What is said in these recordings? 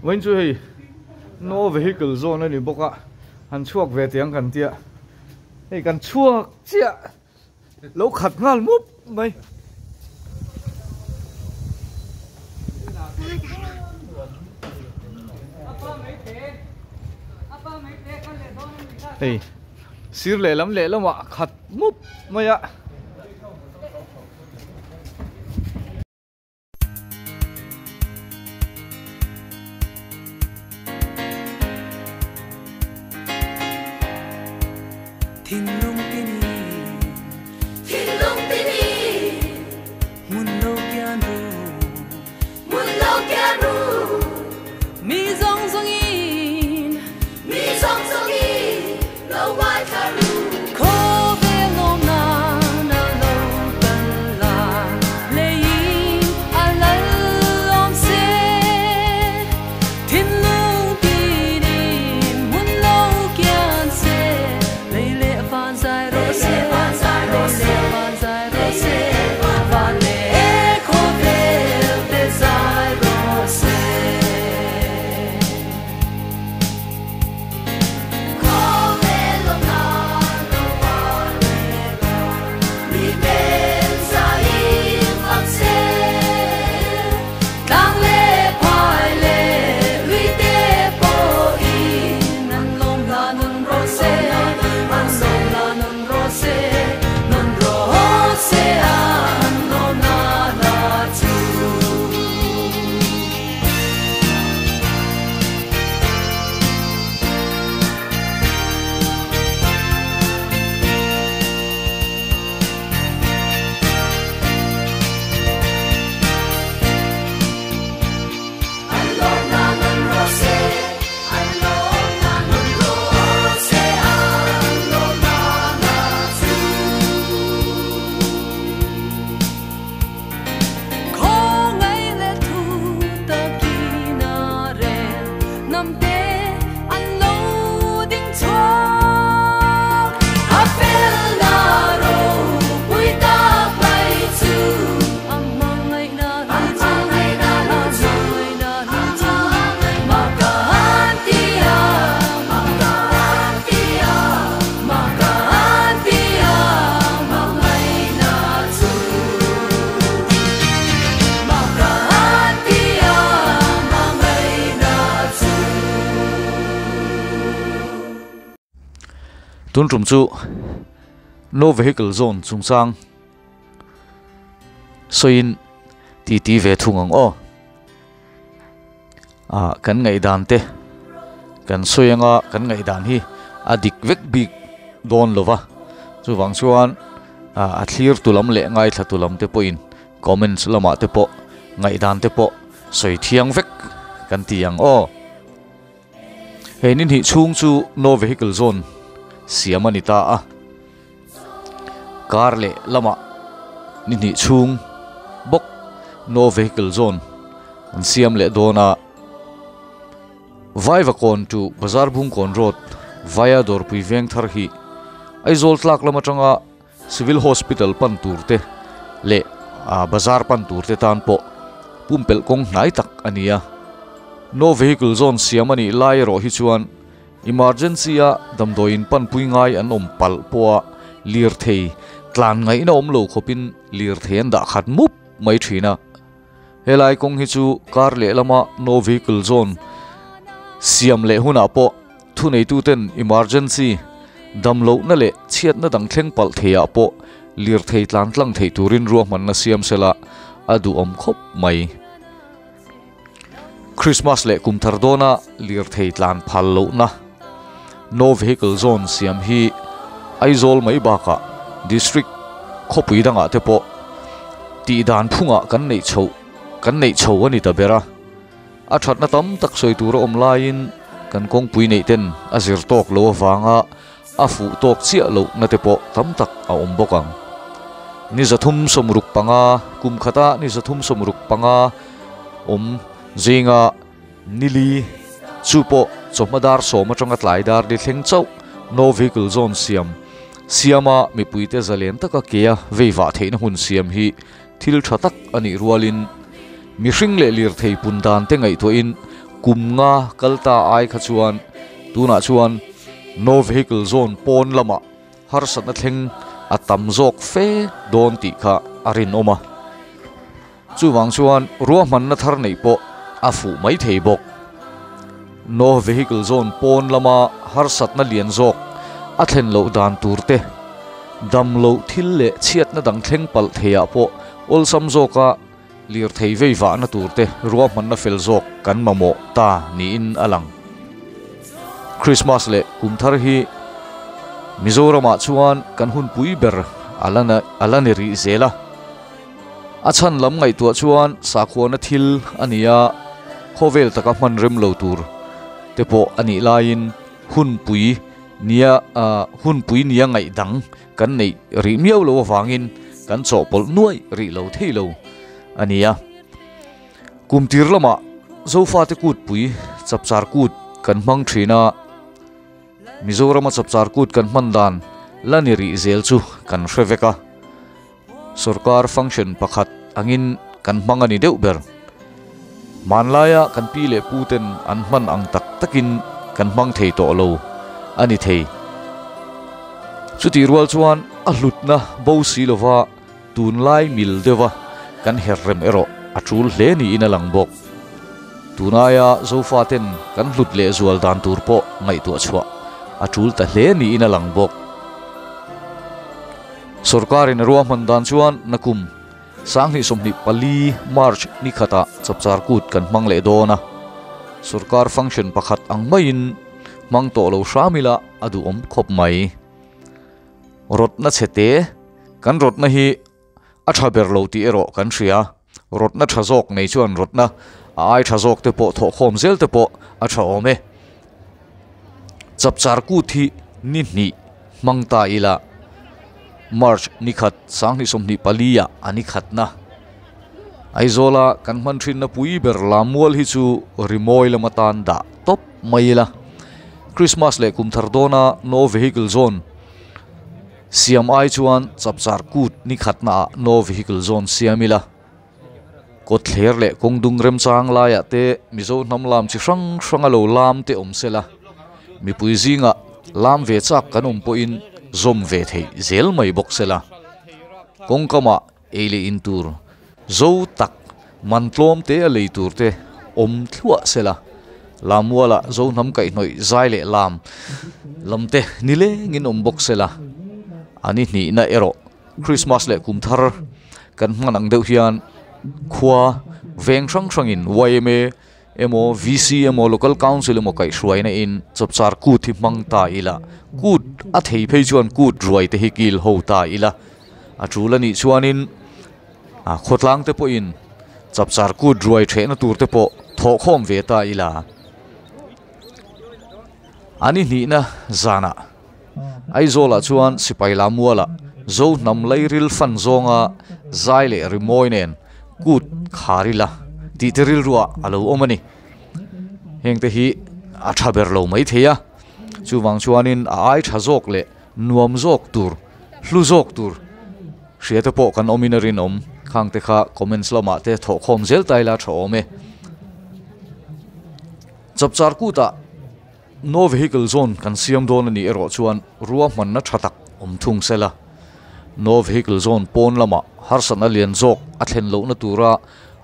Vawiin chu hei no vehicle zone a ni bawk a, han chhuak ve teh ang kan tia, hei kan chhuak chiah lo khat nghal mup mai. Hei sir lehlam lehlamah khat mup mai a. Thinlung tini Thinlung tini Hmun lo kian ru Hmun lo kian ru Mi zawng zawng in Mi zawng zawng in Lo ngaithla ru. Khawvel lawm nan a lo kal a, leiin a lal awm se. Thinlung tinin hmun lo kian se, lei leh van zai rawh se, lei leh van zai rawh se, van leh khawvel te zai rawh se. Tlang leh phai leh lui te pawhin an lawm la nun rawh se, an lawm la nun rawh se, nun rawh se an lawm la la chu. Khawngaih leh thu takin a rel hnam te an lo ding chhuak. A felna ropui tak mai chu a hmangaihna hlu chu, a hmangaihna hlu chu Makantia, Makantia, Makantia, hmangaihna chu. Makantia, hmangaihna chu. Tun tum chu No Vehicle Zone chungchang sawiin titi ve thung ang aw. Ah kan ngaihdan te kan sawi anga kan ngaihdan hi a dik vek bik dawn lo va chuvang chuan ah a thlir tu lam leh ngaithla tu lam te pawhin comments lamah te pawh ngaihdan te pawh sawi thiang vek kan ti ang aw. Hei ni hnih chhung chu no vehicle zone siam a ni ta a. Car leh lamah ni hnih chhung bawk no vehicle zone an siam leh dawn a. Vaivakawn to Bazar Bungkawn road via Dawrpui Vengthar hi Aizawl tlak lam atanga Civil Hospital pan tur te leh bazar pan tur te tan pawh pumpelh kawng hnai tak a ni a. No vehicle zone siam a nih lai erawh hi chuan Emergency a damdawiin panpui ngai an awm palh pawha lirthei tlan ngaihna awm lo khawpin lirthei an dah khat mup mai thin a. Helai kawng hi chu kar lehlama no vehicle zone siam leh hunah pawh thuneituten emergency damlohna leh chhiatna dang thleng palh theiah pawh lirthei tlan tlang theih turin ruahmanna siam sela a duhawm khawp mai. Christmas leh kum thar dawna lirthei tlan phal lohna No Vehicle Zone siam hi Aizawl mai bakah District khawpui dangah te pawh tih dan phungah kan neih chhoh kan neih chho a ni ta ber a. A thatna tam tak sawi tur a awm laiin kan kawngpui neih ten a zir tawk lo avanga a fuh tawk chiah lohna te pawh tam tak a awm bawk ang. Ni 365, kum khata ni 365 awm zinga nili chu pawh chawhma dar sawm atanga tlai dar ni thleng chauh No Vehicle Zone siam siama mipuite zalen taka kea veivah theihna hmun siam hi thil tha tak a nih rualin mihring leh lirthei pun dan te ngaihtuahin Kum nga kal ta ai kha chuan tunah chuan No Vehicle Zone pawn lamah harsatna thleng a tam zawk fe dawn tih kha a rinawm a. Chuvang chuan ruahmanna thar neih pawh a fuh mai thei bawk. No Vehicle Zone pawn lama harsatna lian zawk a thlen loh dan tur te, dam loh thil leh chhiatna dang thleng palh theiah pawh awlsam zawka lirthei vei vahna tur te ruahmanna fel zawk kan mamawh ta niin a lang. Christmas leh kum thar hi Mizoramah chuan kan hunpui ber a la a la ni rih zel a. A chhan lam ngaihtuah chuan sakhuana thil a ni a, khawvel taka hman rem lo tur te pawh a nih laiin hunpui nia hunpui nia ngaih dang kan neih rih miau lo avangin kan chawhpawlh nuai rih lo thei lo a ni a. Kum tir lamah Zofate kutpui chapchar kut kan hmang thin a, Mizorama chapchar kut kan hman dan la ni rih zel chu kan hre vek a. Sorkar function pakhat angin kan hmang a ni deuh ber. Hmanlaia kan pi leh pu ten an hman ang tak takin kan hmang thei tawh lo a ni thei. Chutih rual chuan a hlutna bo si lova tunlai mil deuha kan her rem erawh a tul hle niin a lang bawk. Tunaia Zofa ten kan hlut leh zual dan tur pawh ngaihtuah chhuah a tul ta hle niin a lang bawk. Sorkarin a ruahman dan chuan nakum 2024 March ni khatah chapchar kut kan hmang leh dawn a, sorkar function pakhat ang maiin hmang tawh lo hram ila a duhawm khawp mai. Rawtna chhete, Kan rawtna hi a tha ber lo tih erawh kan hria, rawtna tha zawk nei chuan rawtna a ai tha zawk te pawh thawhkhawm zel te pawh a tha awm e. Chapchar kut hi ni hnih hmang ta ila March ni khat 2024 ah a ni khatna. Aizawla kan hman thinna pui ber Lamual hi chu rimawi lama tan dah tawp mai ila. Christmas leh kum thar dawna No Vehicle Zone siam ai chuan chapchar kut ni khatna ah No Vehicle Zone siam ila. Kawtthler leh kawng dung remchang laiah te Mizo hnam lam chi hrang hrang a lo lam te awm se la, mipui zingah lam ve chak kan awm pawhin zawm ve theih zel mai bawk se la. Kawngkamah ei leh in tur zo tak man tlawm te a lei tur te awm thluah se la, Lamualah zo hnam kaihhnawih zai leh lam lam te nilengin awm bawk se la, a ni hnihna erawh Christmas leh kum thar kan hman ang deuh hian khua veng hrang hrangin yma emaw VC emaw local council emaw kaihhruaina in chawpchar kut hi hmang ta ila kut a thei phei chuan kut ruai te hi kil ho ta ila a tul anih chuanin a khawtlang te pawhin chapchar kut ruai thehna tur te pawh thawhkhawm ve ta ila a ni hnihna zanah. Aizawlah chuan sipai Lamualah Zo hnam lairil fan zawnga zai leh rimawi nen kut khar ila tih te rilruah a lo awm a ni. Hengte hi a tha ber lo mai thei a, chuvang chuanin a ai tha zawk leh nuam zawk tur, hlu zawk tur hria te pawh kan awmin a rinawm. Khangte kha comments lamah te thawhkhawm zel ta ila tha awm e. Chapchar kutah. No Vehicle Zone kan siam dawn a nih erawh chuan ruahmanna tha tak awm thung se la. No Vehicle Zone pawn lamah harsatna lian zawk a thlen lohna tura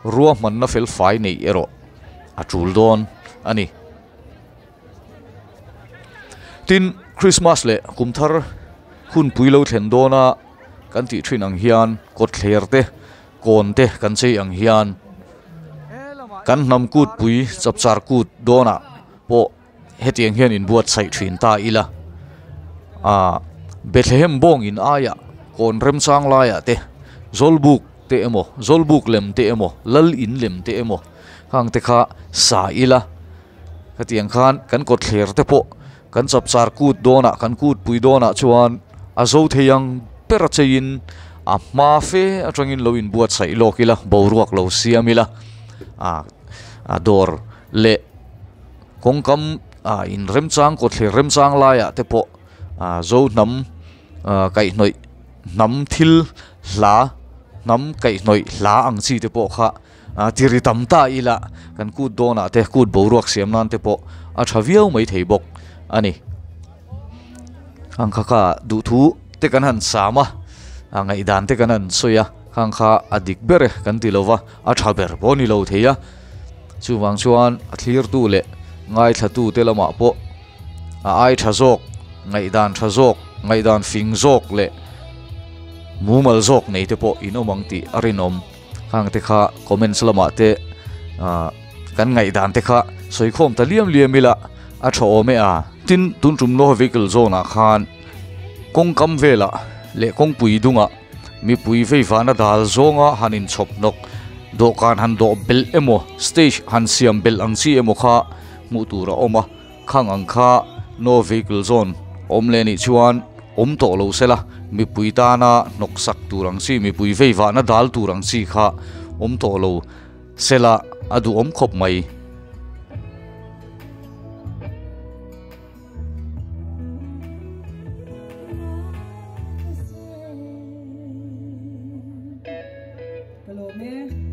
ruahmanna fel fai neih erawh a tul dawn a ni. Tin, Christmas leh kum thar hunpui lo thlen dawna kan tih thin ang hian kawtthler te, kawn te kan chei ang hian kan hnam kutpui chapchar kut dawnah pawh hetiang hian inbuatsaih thin ta ila ah Bethlehem bawng in aiah kawn remchang laiah te Zawlbuk te emaw Zawlbuk lem te emaw Lal in lem te emaw khang te kha sa ila hetiang khan kan kawtthler te pawh kan chapchar kut dawnah kan kut pui dawnah chuan a zo thei ang ber a cheiin a hma fe atangin lo inbuatsaih lawk ila boruak lo siam ila ah a dawr leh kawngkam ah in remchang kawtthler remchang laiah te pawh ah zo hnam ah kaihhnawih hnam thil hla hnam kaihhnawih hla ang chi te pawh kha. Ti ri tam ta ila kan kut dawnah te kut boruak siam nan te pawh a tha viau mai thei bawk a ni. Khang kha kha duhthu te kan han sam a, a ngaihdan te kan han sawi a, khang kha a dik ber e kan ti lo va, a tha ber pawh a ni lo thei a. Chuvang chuan a thlirtu leh ngaithlatu te lamah pawh a ai tha zawk, ngaihdan tha zawk, ngaihdan fing zawk leh mumal zawk nei te pawh in awm ang tih a rinawm. Khang te kha comments lamah te ah kan ngaihdan te kha sawikhawm ta liam liam ila a tha awm e a. Tin, tun tum Noha Vehicle Zone ah khan kawngkam velah leh kawngpui dungah mipui veivahna dal zawnga han inchhawp hnawk, dawhkan han dawh belh emaw, stage han siam belh ang chi emaw kha hmuh tur a awm a. Khang ang kha No Vehicle Zone awm leh nih chuan awm tawh lo sela, mipui tana hnawk sak tur ang chi, mipui veivahna dal tur ang chi kha awm tawh lo sela a duhawm khawp mai. Ka lawm e.